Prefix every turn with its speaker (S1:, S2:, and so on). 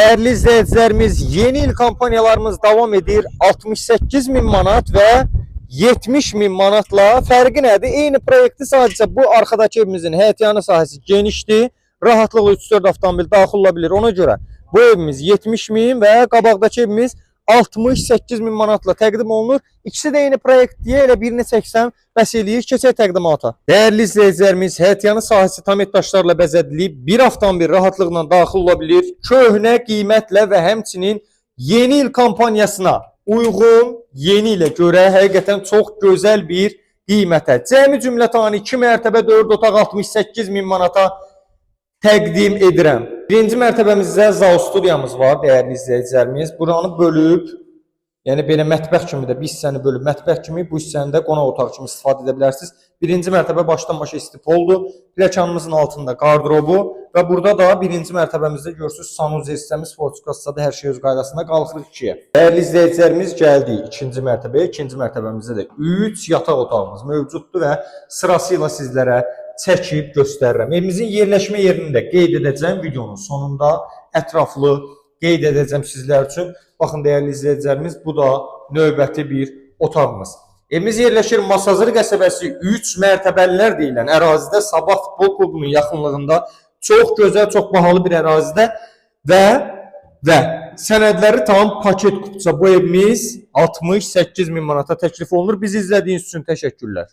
S1: Dəyərli izləyicilərimiz, yeni il kampaniyalarımız davam edir. 68 min manat və 70 min manatla fərqi nədir? Eyni proyekti, sadəcə bu arxadakı evimizin həyətyanı sahəsi genişdir. Rahatlıqla 3-4 avtomobil daxil ola bilir. Ona görə bu evimiz 70 min və qabaqdakı evimiz 68 min manatla təqdim olunur. İkisi də eyni proyekt deyə elə birini çəksəm bəs eləyir. Keçək təqdimata. Dəyərli izləyicilərimiz, həyətyanı sahəsi tam daşlarla bəzədilib. Bir avtomobil rahatlıqla daxil ola bilir. Köhnə qiymətlə və həmçinin yeni il kampaniyasına uyğun, yeni ilə görə həqiqətən çox gözəl bir qiymətə. Cəmi cümlətanı 2 mərtəbə 4 otaq 68 min manata təqdim edirəm. Birinci mərtəbəmizdə zal studiyamız var, dəyərli izləyicilərimiz. Buranı bölüb, yəni belə mətbəx kimi də bir hissəni bölüb mətbəx kimi, bu hissəni də qonaq otağı kimi istifadə edə bilərsiniz. Birinci mərtəbə başdan başa istipoldur. Pləkanımızın altında qardırobu və burada da birinci mərtəbəmizdə görürsüz, sanuzel hissəmiz, forçkassada hər şey öz qaydasında, qalxırıq ikiyə. Dəyərli izləyicilərimiz, gəldik ikinci mərtəbəyə. İkinci mərtəbəmizdə də 3 yataq otağımız mövcuddur və sırasıyla sizlərə çəkib göstərirəm. Evimizin yerləşmə yerini də qeyd edəcəm videonun sonunda, ətraflı qeyd edəcəm sizlər üçün. Baxın, dəyərli izləyicilərimiz, bu da növbəti bir otağımız. Evimiz yerləşir Masazır qəsəbəsi 3 mərtəbəlilər deyilən ərazidə, Sabah futbol klubunun yaxınlığında, çox gözəl, çox bahalı bir ərazidə və sənədləri tam, paket kupça bu evimiz 68 min manata təklif olunur. Bizi izlədiyiniz üçün təşəkkürlər.